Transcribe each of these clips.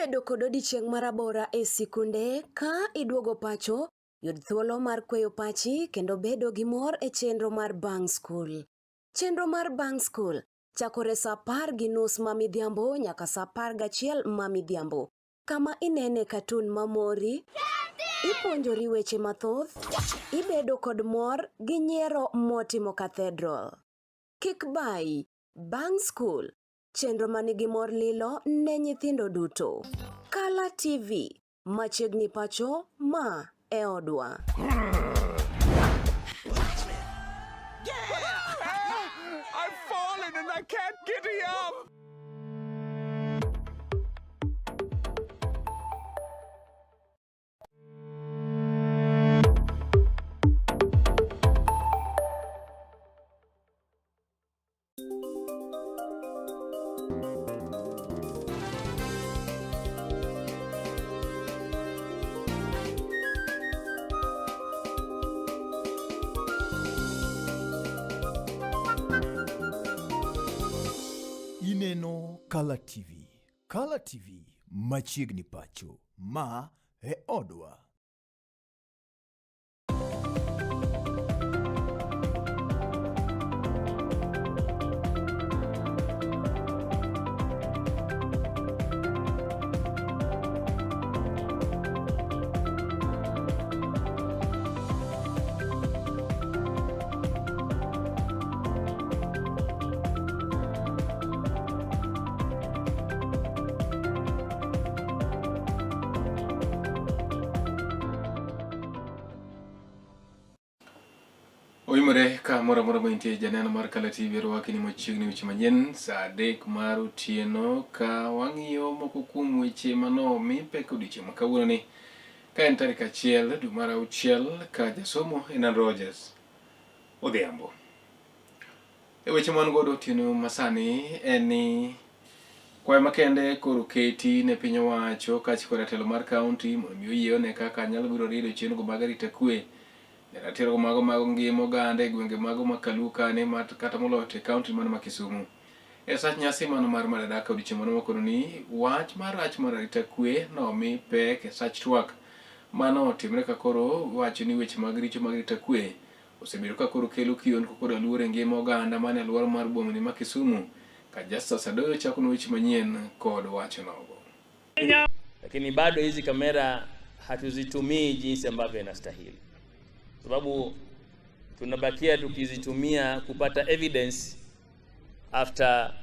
Bang' bedo kod odiechieng' marabora e sikunde, ka iduogo pacho, yud thuolo mar kweyo pachi kendo bedo gi mor e chenro mar bang' skul. Chenro mar bang' skul chakore sa 10:30 ma midhiambo nyaka sa 11 ma midhiambo. Kama inene katun mamori, ipuonjori weche mathoth, ibedo kod mor gi nyiero motimo cathedral. Kik bayi, bang' skul, chenro manigi mor lilo ne nyithindo duto. Kala TV, machiegni pacho ma e odwa. I've fallen and I can't get up. Ineno Kala TV. Kala TV machiegni pacho. Ma e odwa. Oyimore ka moro amora ma intie janeno mar Kala TV rwaki ni machiegni weche manyien saa 3 mar otieno ka wang'iyo moko kuom weche manomi pek odiochieng' ma kawuono ni ka en tarik 1 dwe mar 6 ka jasomo en Ann Rogers Odhiambo. E weche man godo otieno masani en ni kwayo makende koro keti ne piny owacho kaachiel kod jatelo mar kaunti mondo mi oyie one kaka nyalo biro riedo chenro mag arita kwe ne ratiro mago mag ngima oganda e gwenge mago ma Kaluo kane kata moloyo to e kaunti mano ma Kisumu. E sach nyasi mano mar Madaraka odiochieng' mano makono ni wach marach mar arita kwe nomi pek e sach twak mano otimre ka koro wacho ni weche mag richo mag arita kwe osebedo ka koro kelo kihondko koda luoro e ngima oganda mane alwora mar bomani ma Kisumu ka Justus Adoyo chako weche manyien kod wacho nogo. Lakini bado hizi kamera hatuzitumii jinsi ambavyo inastahili, sababu tunabakia tukizitumia kupata evidence after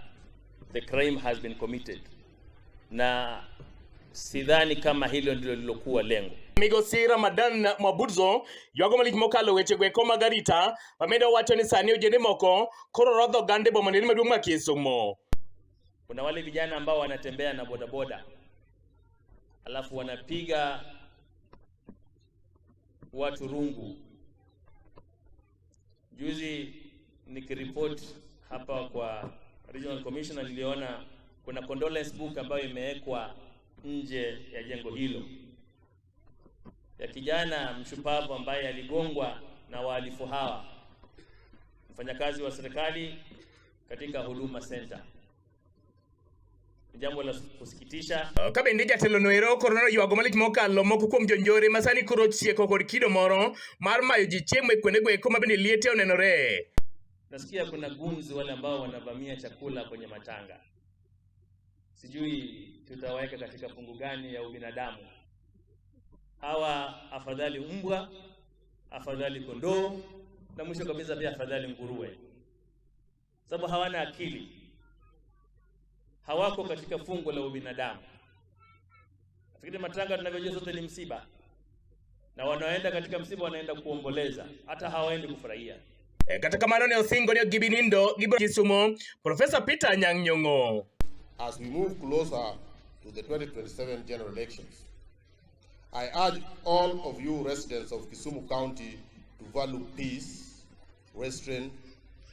the crime has been committed, na sidhani kama hilo ndilo lilokuwa lengo. Migosi Ramadan Mwabudzo ywago malich mokalo weche go mag arita mamedo wacho ni sani ojende moko koro rodho oganda e boma maduong' ma Kisumu. Kuna wale vijana ambao wanatembea na bodaboda alafu wanapiga watu rungu. Juzi nikiripoti hapa kwa Regional Commissioner niliona kuna condolence book ambayo imewekwa nje ya jengo hilo ya kijana mshupavu ambaye aligongwa na wahalifu hawa, mfanyakazi wa serikali katika Huduma Center. Ni jambo la kusikitisha. Ka bende jatelo no ero koro noywago malich mokalo moko kuom jonjore ma sani koro chieko kod kido moro mar mayo ji chiemo e kuondego eko ma bende liete onenore. Nasikia kuna goons wale ambao wanavamia chakula kwenye matanga. Sijui tutawaweka katika fungu gani ya ubinadamu. Hawa afadhali mbwa, afadhali kondoo, na mwisho kabisa pia afadhali nguruwe, sababu hawana akili, hawako katika fungu la ubinadamu. Nafikiri matanga tunavyojua sote ni msiba, na wanaoenda katika msiba wanaenda kuomboleza, hata hawaendi kufurahia. Kata kamano ne osingo ni ok gibi nindo gi Kisumu, Professor Peter Anyang' Nyong'o. As we move closer to the 2027 general elections, I urge all of you residents of Kisumu County to value peace, restraint,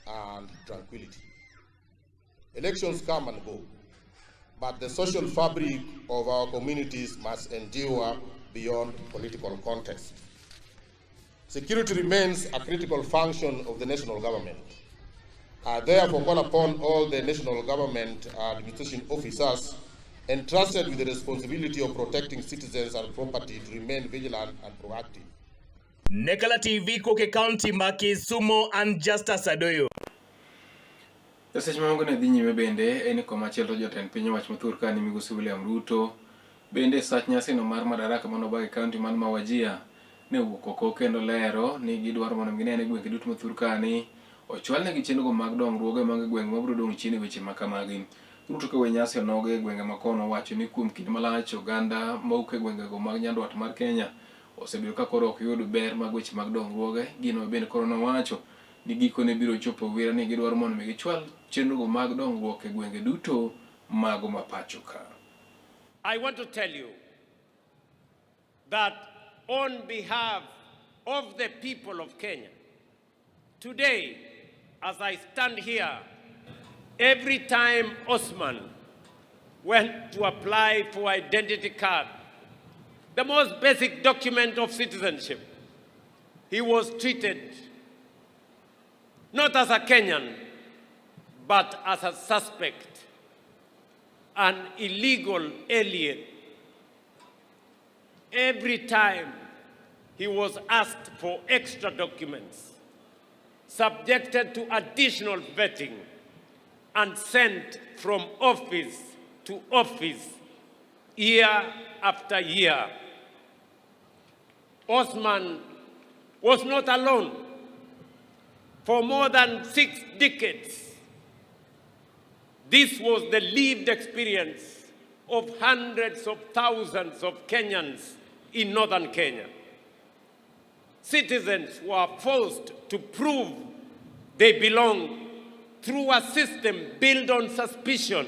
and tranquility. Elections come and go, but the social fabric of our communities must endure beyond political contest. Security remains a critical function of the national government. I therefore call upon all the national government administration officers entrusted with the responsibility of protecting citizens and property, to remain vigilant and proactive. Ne Kala TV kowuok e kaunti ma Kisumo, an Justus Adoyo. E seche mamoko ne dhi nyime bende en komachielo to jatend piny owacho mathur ka ni migosi William Ruto bende sach nyasino mar Madaraka manobag e kaunti man ma Wajir ne owuok oko kendo lero ni gidwaro mondo gine ni gwenge duto mathur ka ni ochwalnegi chenro mag dongruoge mag gwenge mabiro dong' chien e weche ma kamagi. Ruto ka nyasi onogo e gwenge makono owacho ni kuom kinde malach oganda mawuok e gwengego mag nyandwat mar Kenya osebedo ka koro ok yud ber mag weche mag dongruoge. Gino bende koro nowacho ni gikone biro chopo wira ni gidwaro mondo mi gichwal chenrogo mag dongruok e gwenge duto mago ma pacho ka. I want to tell you that on behalf of the people of Kenya, today, as I stand here, every time Osman went to apply for identity card, the most basic document of citizenship, he was treated not as a Kenyan, but as a suspect, an illegal alien. Every time he was asked for extra documents, subjected to additional vetting, and sent from office to office year after year. Osman was not alone. For more than 6 decades, this was the lived experience of hundreds of thousands of Kenyans in northern Kenya. Citizens were forced to prove they belong through a system built on suspicion,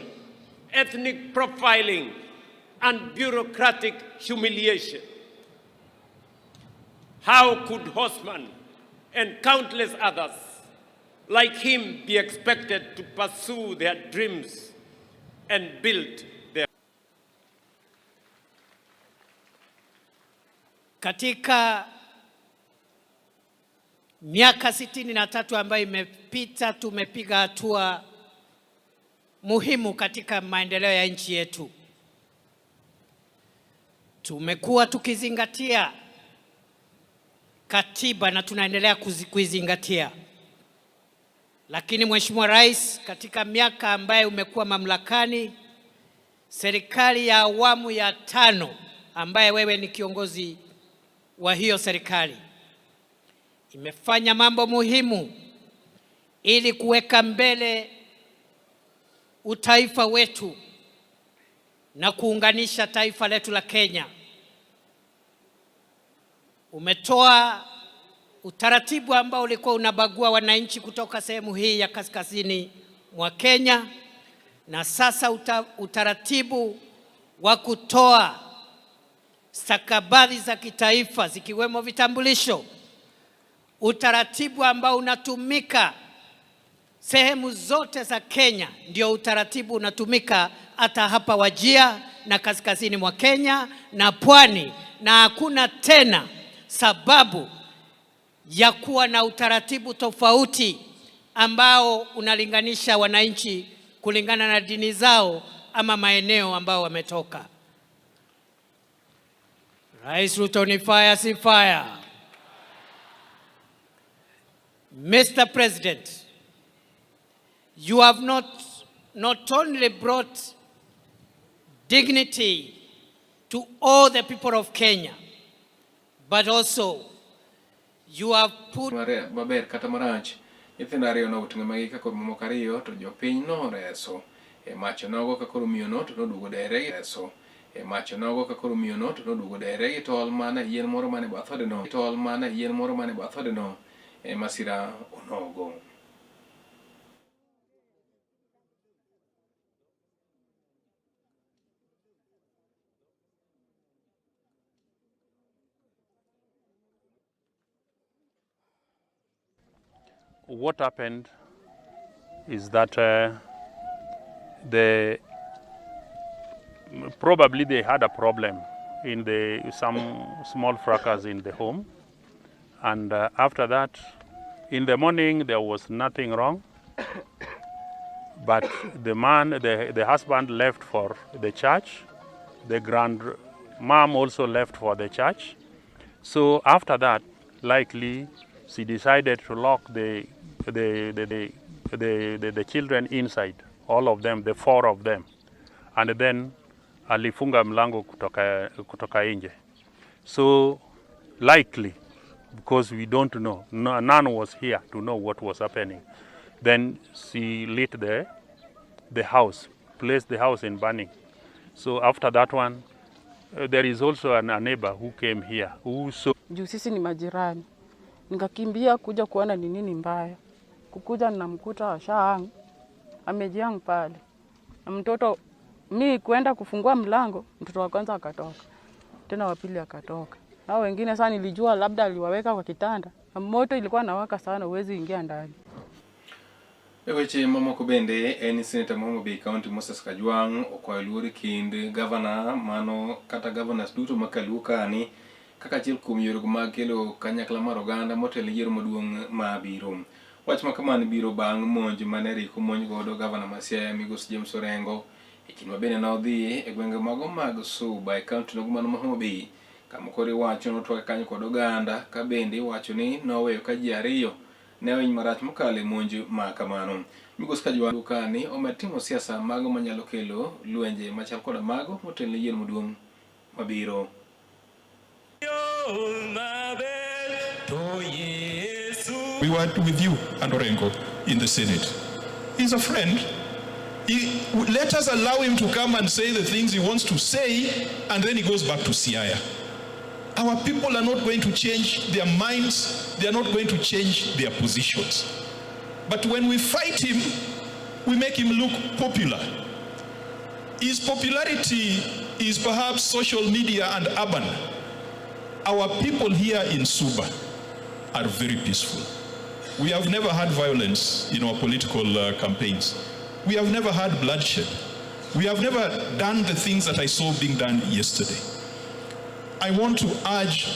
ethnic profiling, and bureaucratic humiliation. How could Osman and countless others like him be expected to pursue their dreams and build their... Katika miaka 63 ambayo imepita, tumepiga hatua muhimu katika maendeleo ya nchi yetu. Tumekuwa tukizingatia katiba na tunaendelea kuizingatia. Lakini Mheshimiwa Rais, katika miaka ambayo umekuwa mamlakani, serikali ya awamu ya 5 ambaye wewe ni kiongozi wa hiyo serikali, imefanya mambo muhimu ili kuweka mbele utaifa wetu na kuunganisha taifa letu la Kenya. Umetoa utaratibu ambao ulikuwa unabagua wananchi kutoka sehemu hii ya kaskazini mwa Kenya, na sasa utaratibu wa kutoa stakabadhi za kitaifa zikiwemo vitambulisho, utaratibu ambao unatumika sehemu zote za Kenya, ndio utaratibu unatumika hata hapa Wajir na kaskazini mwa Kenya na pwani, na hakuna tena sababu ya kuwa na utaratibu tofauti ambao unalinganisha wananchi kulingana na dini zao ama maeneo ambao wametoka. Rais Ruto ni fire, si fire. Mr. President, you have not only brought dignity to all the people of Kenya, but also you have put maber kata marach. Nyithindo ariyo nowito ngimagi ka koro mamoko ariyo to jopiny noreso e mach onogo ka koro miyono to noduogo dere gi reso e mach onogo ka koro miyono to noduogo dere gi tol mana yien moro mane bath ode no tol mana yien moro mane bath ode no e masira onogo. What happened is that probably they had a problem in the some small fracas in the home, and after that, in the morning there was nothing wrong. But the man, the husband left for the church. The grandmom also left for the church. So after that, likely she decided to lock the children inside, all of them, the four of them. And then alifunga mlango kutoka nje. So likely, because we don't know, no, none was here to know what was happening. Then she lit the house, placed the house in burning. So after that one, there is also a neighbor who came here who saw Juu sisi ni majirani, nikakimbia kuja kuona ni nini mbaya. Kukuja namkuta ashahang amejihang pale na mtoto. Mi kwenda kufungua mlango, mtoto wa kwanza akatoka, tena wa pili akatoka, hao wengine sasa nilijua labda aliwaweka kwa kitanda, na moto ilikuwa nawaka sana, huwezi ingia ndani. E weche mamoko bende en seneta ma Homa Bay County Moses Kajwang' okwayo luor e kind gavana mano kata governors duto ma kaluo kani kaka achiel kuom yorego mag kelo kanyakla mar oganda motelo ne yiero maduong' mabiro. Wach ma kamano biro bang' monj mane rik omonj godo gavana ma Siaya Migosi James Orengo e kinde ma bende nodhi e gwenge mago mag Suba e kaunti nogo mano ma Homa Bay kama koro iwacho notwake kanyo kod oganda ka bende iwacho ni noweyo ka ji ariyo ne owiny marach mokalo e monj ma kamano. Migosi Kajwang' kani omed timo siasa mago manyalo kelo lwenje machal koda mago motelo ne yiero maduong' mabiro. We were with you and Orengo in the Senate. He's a friend. Let us allow him to come and say the things he wants to say, and then he goes back to Siaya. Our people are not going to change their minds. They are not going to change their positions. But when we fight him, we make him look popular. His popularity is perhaps social media and urban. Our people here in Suba are very peaceful. We have never had violence in our political campaigns. We have never had bloodshed. We have never done the things that I saw being done yesterday. I want to urge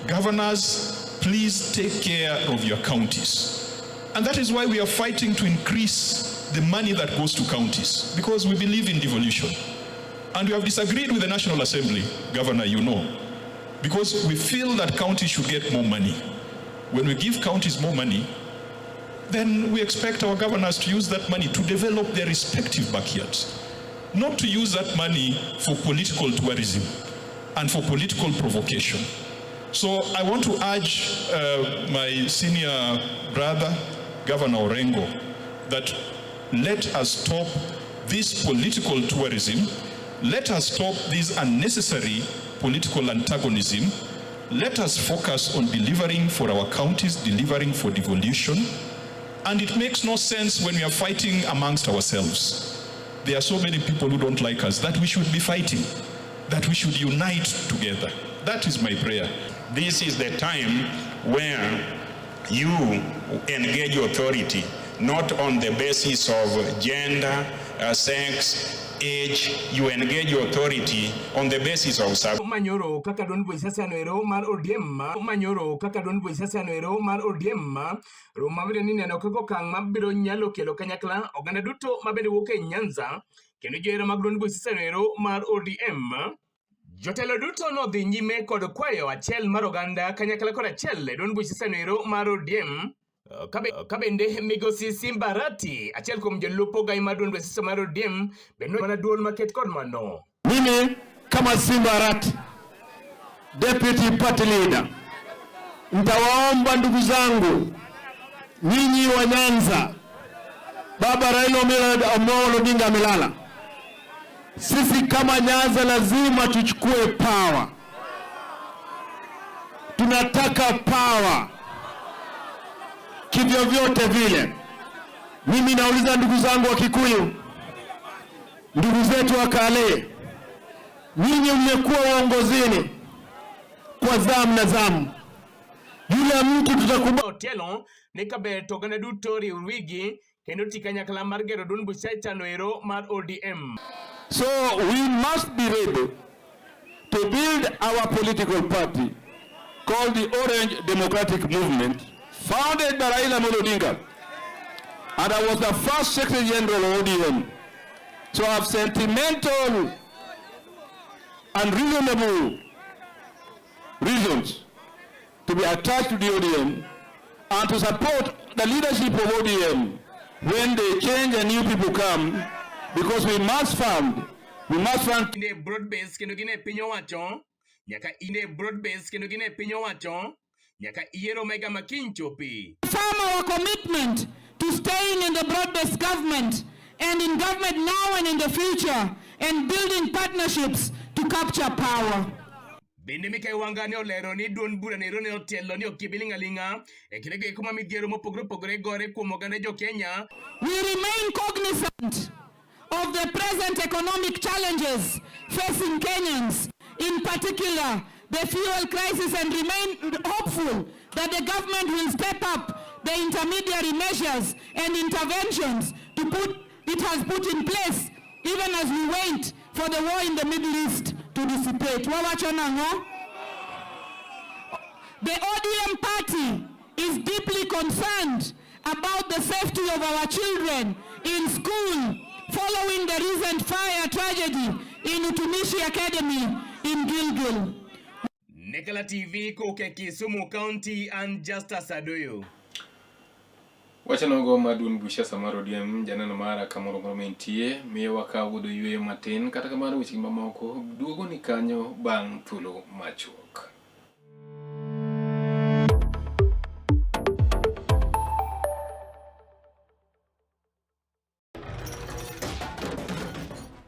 governors, please take care of your counties. And that is why we are fighting to increase the money that goes to counties, because we believe in devolution. And we have disagreed with the National Assembly, Governor, you know, because we feel that counties should get more money. When we give counties more money, then we expect our governors to use that money to develop their respective backyards, not to use that money for political tourism and for political provocation. So I want to urge my senior brother, Governor Orengo, that let us stop this political tourism, let us stop this unnecessary political antagonism, let us focus on delivering for our counties, delivering for devolution. And it makes no sense when we are fighting amongst ourselves. There are so many people who don't like us that we should be fighting, that we should unite together. That is my prayer. This is the time where you engage authority, not on the basis of gender, sex, age. You engage authority on the basis of service. Manyoro kaka duond buch siasa noero mar ODM manyoro kaka duond buch siasa noero mar ODM romo mabende ni neno kaka okang' mabiro nyalo kelo kanyakla oganda duto mabende wuok e Nyanza kendo johera mag duond buch siasa noero mar ODM. Jotelo duto nodhi nyime kod kwayo achiel mar oganda kanyakla kod achiel e duond buch siasa noero mar ODM. Ka bende migosi Simba Arati achiel kuom jolup ogai mar duond buch siasa mar ODM bende mana duol maket kod mano. Mimi kama Simba Arati, deputy party leader, nitawaomba ndugu zangu nyinyi wa Nyanza, Baba Raila Amolo Odinga amelala. Sisi kama Nyanza lazima tuchukue power. Tunataka power kivyovyote vile. Mimi nauliza ndugu zangu wa Kikuyu, ndugu zetu wa Kale, nyinyi mmekuwa uongozini kwa zamu na zamu, yule mtu tutakubali Otieno ni kaber to oganda duto riw wigi kendo ti kanyakla mar gero duond buch siasa noero mar ODM. So we must be ready to build our political party called the Orange Democratic Movement, founded by Raila Amolo Odinga. And I was the first Secretary General of ODM. So I have sentimental and reasonable reasons to be attached to the ODM and to support the leadership of ODM when they change and new people come, because we must fund, we must fund Ne broad base kendo gin e piny owacho nyaka ine broad base kendo gin e piny owacho nyaka yiero mega ma kiny chopi. Confirm our commitment to staying in the broad-based government and in government now and in the future and building partnerships to capture power. Bende Mikayi Wanga ne olero ni duond bura nero ne otelo ni ok gibi ling' aling'a e kindego eko ma midhiero mopogore opogore gore kuom oganda jo Kenya. We remain cognizant of the present economic challenges facing Kenyans, in particular the fuel crisis, and remain hopeful that the government will step up the intermediary measures and interventions to put it has put in place, even as we wait for the war in the Middle East to dissipate. Wawacho nang'o? The ODM party is deeply concerned about the safety of our children in school following the recent fire tragedy in Utumishi Academy in Gilgil. Ne Kala TV kowuok e Kisumu County, an Justus Adoyo. Wachanogo mar duond buch mar ODM janeno mara kamoro moro mentie miyo wakawo godo yueyo matin kata kamano weche mamoko duogo ni kanyo bang' thuolo machuok.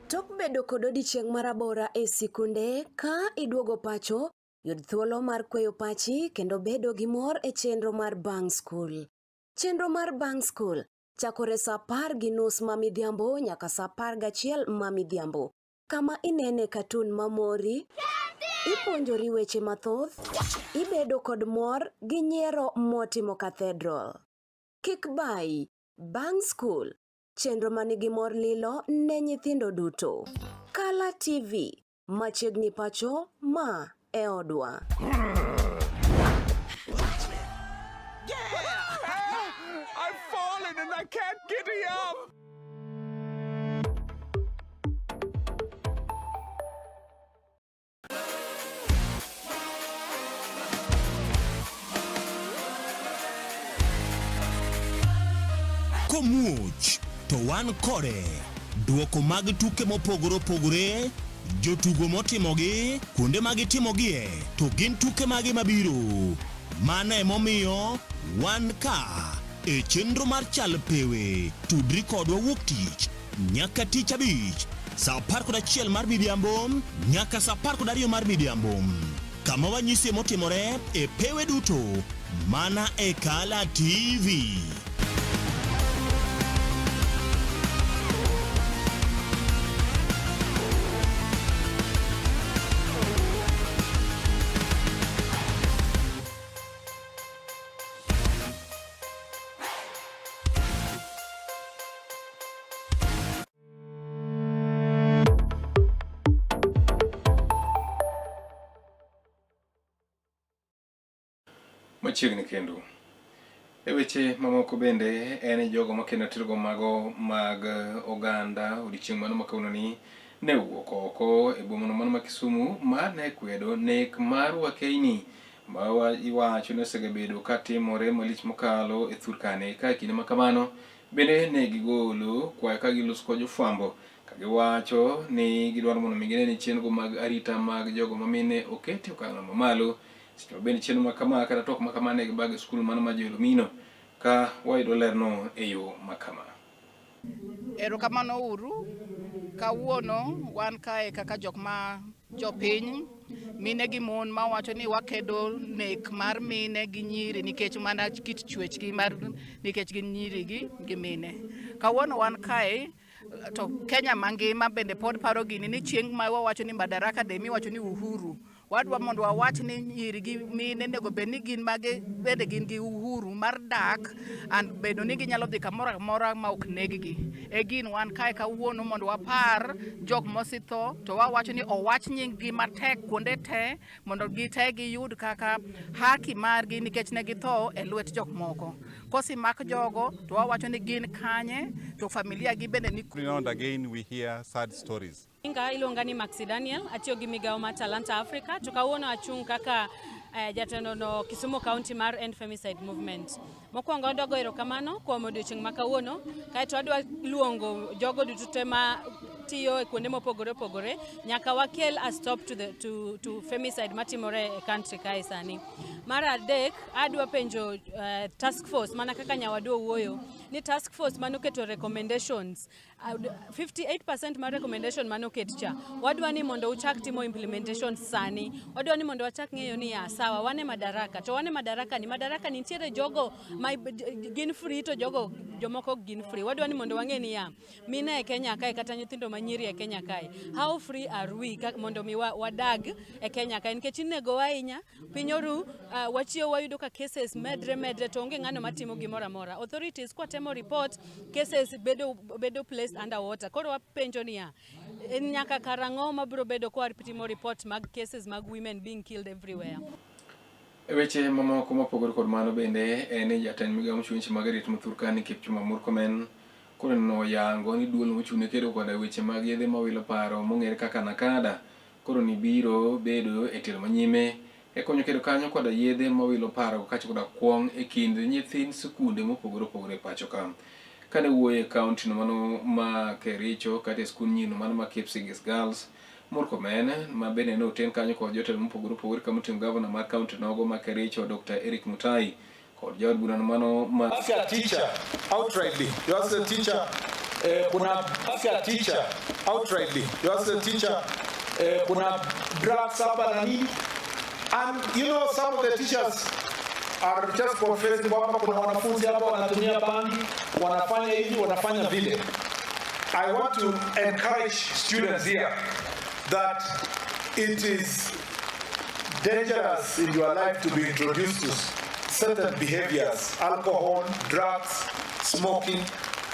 Tok bedo kod odiechieng' marabora e sikunde, ka iduogo pacho, yud thuolo mar kweyo pachi kendo bedo gi mor e chenro mar bang' skul. Chenro mar bang' skul chakore sa 10:30 ma midhiambo nyaka sa 11 ma midhiambo, kama inene katun mamori, ipuonjori weche mathoth, ibedo kod mor gi nyiero motimo cathedral. Kik bayi, bang' skul, chenro manigi mor lilo ne nyithindo duto. Kala TV, machiegni pacho, ma e odwa. I've fallen and I can't get up. Komuoch to wan kode. Duoko mag tuke mopogore opogore, jotugo motimogi, kuonde ma gitimogie, to gin tuke mage mabiro. Mano emomiyo wan ka e chenro mar Chal Pewe. Tudri kodwa wuok tich nyaka tich abich saa 11 mar midhiambo nyaka saa 12 mar midhiambo, kama wanyisie motimore e pewe duto mana e Kala TV. Machiegni kendo. E weche mamoko bende en jogo makendo tirogo mago mag oganda odiochieng' mano ma kawuononi ne owuok oko e bomano mano ma Kisumu mar ne kwedo nek mar Wakeini ma iwacho ni osegabedo ka timore malich mokalo e thurkane ka e kinde ma kamano bende ne gigolo kwayo ka giloso kod jofwambo ka giwacho ni gidwaro mondo mi gine ni chenro mag arita mag jogo ma mine oket e okang' mamalo seche ma bende chenro ma kama kata twak ma kama ne gibago e skul mano ma Joelomino ka wayudo lerno e yo ma kama. Erokamano uru. Kawuono wan kae kaka jok ma jopiny, mine gi mon mawacho ni wakedo nek mar mine gi nyiri nikech mana kit chwechgi mar nikech gin nyiri gi mine. Kawuono wan kae to Kenya mangima bende pod paro gini ni chieng' ma wawacho ni Madaraka Day miwacho ni uhuru Wadwa mondo wawach ni nyiri gi mine onego bed ni gin mage bende gin gi uhuru mar dak and bedo ni ginyalo dhi kamoro amora ma ok neggi. E gin wan kae kawuono mondo wapar jok mosetho to wawacho ni owach nying gi matek kuonde te mondo gite giyud kaka haki margi nikech ne githo e lwet jok moko. Kosemak jogo to wawacho ni gin kanye to familia gi bende ni Every now and again we hear sad stories. Nyinga iluonga ni Maxi Daniel, atiyo gi migawo mar Talanta Africa to kawuono achung' kaka jatelo no Kisumu County mar End Femicide Movement. Mokwongo adwa goyo erokamano kuom odiochieng' ma kawuono, kaeto adwa luongo jogo duto te ma tiyo e kuonde mopogore opogore nyaka wakel a stop to, the, to femicide matimore e country kae sani. Mar adek, adwa penjo task force mana kaka nyawadu owuoyo ni task force manoketo recommendations 58% mar recommendation manoket cha wadwa ni mondo uchak timo implementation sani. Wadwa ni mondo wachak ng'eyo ni ya sawa, wan e madaraka to wan e madaraka ni madaraka ni nitiere jogo ma gin free to jogo jomoko ok gin free. Wadwa ni mondo wang'e ni ya mine e Kenya kae kata nyithindo manyiri e Kenya kae, how free are we mondo mi wadag e Kenya kae, nikech inegowa ahinya piny oru, wachiewo wayudo ka cases medre medre to onge ng'ano matimo gimoro amora. Authorities kwatemo report cases bedo placed under water. Koro wapenjo niya, en nyaka karang'o mabiro bedo kwa timo report mag cases mag women being killed everywhere? E weche mamoko mopogore kod mano bende en ni jatend migawo mochung' weche mag rit mathur ka ni Kipchumba Murkomen koro noyango ni duol mochung' ne kedo koda weche mag yedhe mawilo paro mong'ere kaka NACADA koro ni biro bedo e telo manyime e konyo kedo kanyo koda yedhe mawilo paro kaachiel koda kuong' e kind nyithind sikunde mopogore opogore e pacho ka. Kane wuoyo e kaunti no mano ma Kericho kata e skund nyiri mano ma Kipsigis Girls, Murkomen ma bende ne oten kanyo kod jotelo mopogore opogore kama oting'o gavana mar kaunti nogo ma Kericho Dr. Eric Mutai kod jaod burano mano ma Ask a teacher outrightly. You ask the teacher, kuna ask a teacher outrightly. You ask the teacher, kuna drugs hapa na nini? And some of the teachers are just confessing kwamba kuna wanafunzi hapa wanatumia bangi, wanafanya hivi, wanafanya vile. I want to encourage students here that it is dangerous in your life to be introduced to certain behaviors, alcohol, drugs, smoking,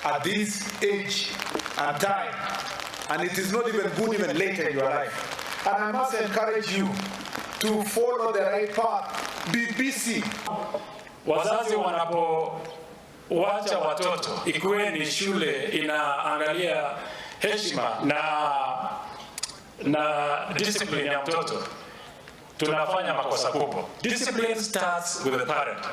at this age and time. And it is not even good even later in your life. And I must encourage you to follow the right path. Be busy. Wazazi wanapowacha watoto, ikuwe ni shule inaangalia heshima na discipline ya mtoto, tunafanya makosa kubwa. Discipline starts with the parent.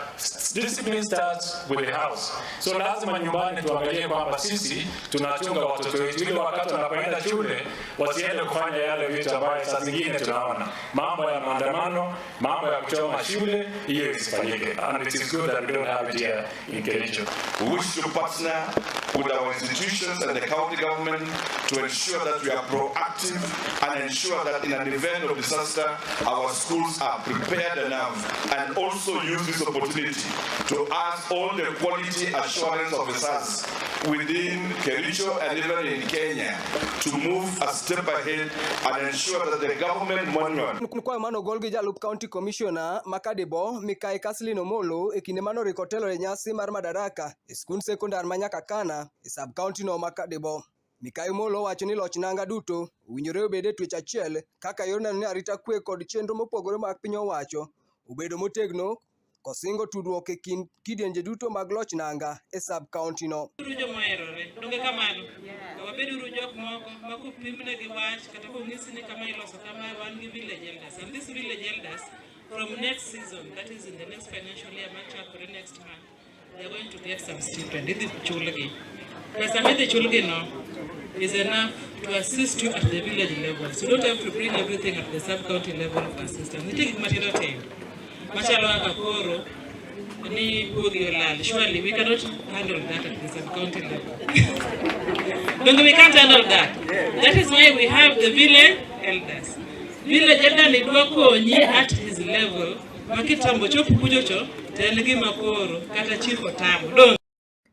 Discipline starts with the house. So lazima nyumbani tuangalie kwamba sisi tunachunga watoto wetu ili wakati wanapoenda shule wasiende kufanya yale vitu ambayo saa zingine tunaona. Mambo ya maandamano, mambo ya kuchoma shule, hiyo isifanyike. And it is good that we don't have it here in Kericho. We wish to partner with our institutions and the county government to ensure that we are proactive and ensure that in an event of disaster, our schools are prepared enough, and also use this opportunity to ask all the quality assurance officers within Kericho and even in Kenya to move a step ahead and ensure that the government manual Kwayo mano ogol gi jalup county commissioner ma Kadibo Mikai Kaslin Omolo e kinde mane oriko telo e nyasi mar Madaraka e skund sekondar ma Nyakakana e sub county no ma Kadibo. Mikai Omolo wacho ni loch nanga duto owinjore obed e twech achiel kaka yor neno ni arita kwe kod chenro mopogore mag piny owacho obedo motegno kosingo tudruok e kind kidienje duto mag loch nanga e sub county no. Uru joma oherore, donge kamano? To wabeduru jok moko ma kopimnegi wach kata konyisi ni kama iloso kama, wan gi village elders. And these village elders, from next season, that is in the next financial year machakore next month, they are going to get some stipend. Idhi chulgi. Pesa midhi chulgi no is enough to assist you at the village level. So you don't have to bring everything at the sub-county level for assistance. Nitie gik matindo tindo machalo kaka koro ni guogi olal. Surely we cannot handle that at the sub-county level. Don't we can't handle that. That is why we have the village elders. Village elder ni dwa konyi at his level ma kitambo chop kuchocho to en gima koro kata chief otamo. Donge?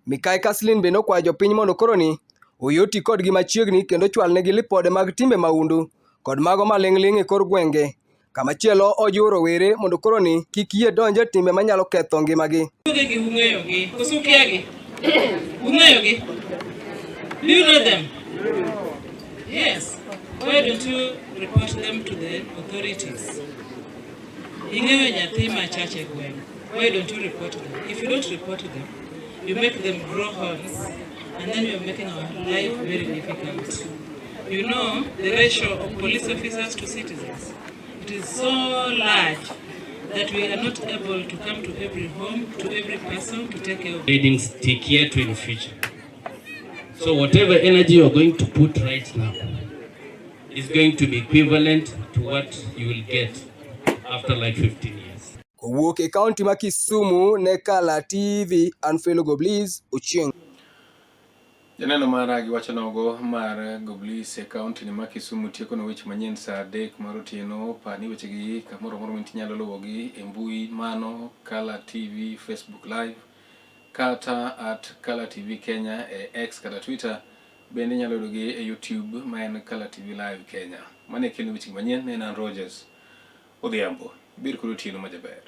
Mikai Kaslin bende okwayo jopiny mondo koro ni oyie oti kodgi machiegni kendo chwalnegi lipode mag timbe mahundu kod mago maling'ling' e kor gwenge. Kamachielo ojiwo rowere mondo koro ni kik yie donjo e timbe manyalo ketho ngimagi. Guogi gi ung'eyogi, koso ukiagi? Ung'eyogi? Do you know them? Yes. Why don't you report them to the authorities? Ing'eyo nyathi machach e gweng'. Why don't you report them? If you don't report them, You make them grow horns, and then you're making our life very difficult. You know the ratio of police officers to citizens. It is so large that we are not able to come to every home, to every person to take care of. Leading stick yetu in future. So whatever energy you're going to put right now is going to be equivalent to what you will get after like 15 years. Kowuok e kaunti ma Kisumu ne Kala TV, an Felo Goblis, Ochieng. Janeno mara giwacho nogo mar Goblis e kaunti ma Kisumu tieko ne weche manyien saa 3 mar otieno. Par ni wechegi kamoro amora mintie inyalo luwogi e mbui mano Kala TV Facebook Live kata at Kala TV Kenya e X kata Twitter. Bende inyalo yudogi e YouTube ma en Kala TV Live Kenya. Mano e kendo weche manyien ne en an Rogers Odhiambo. Ibed kod otieno majaber.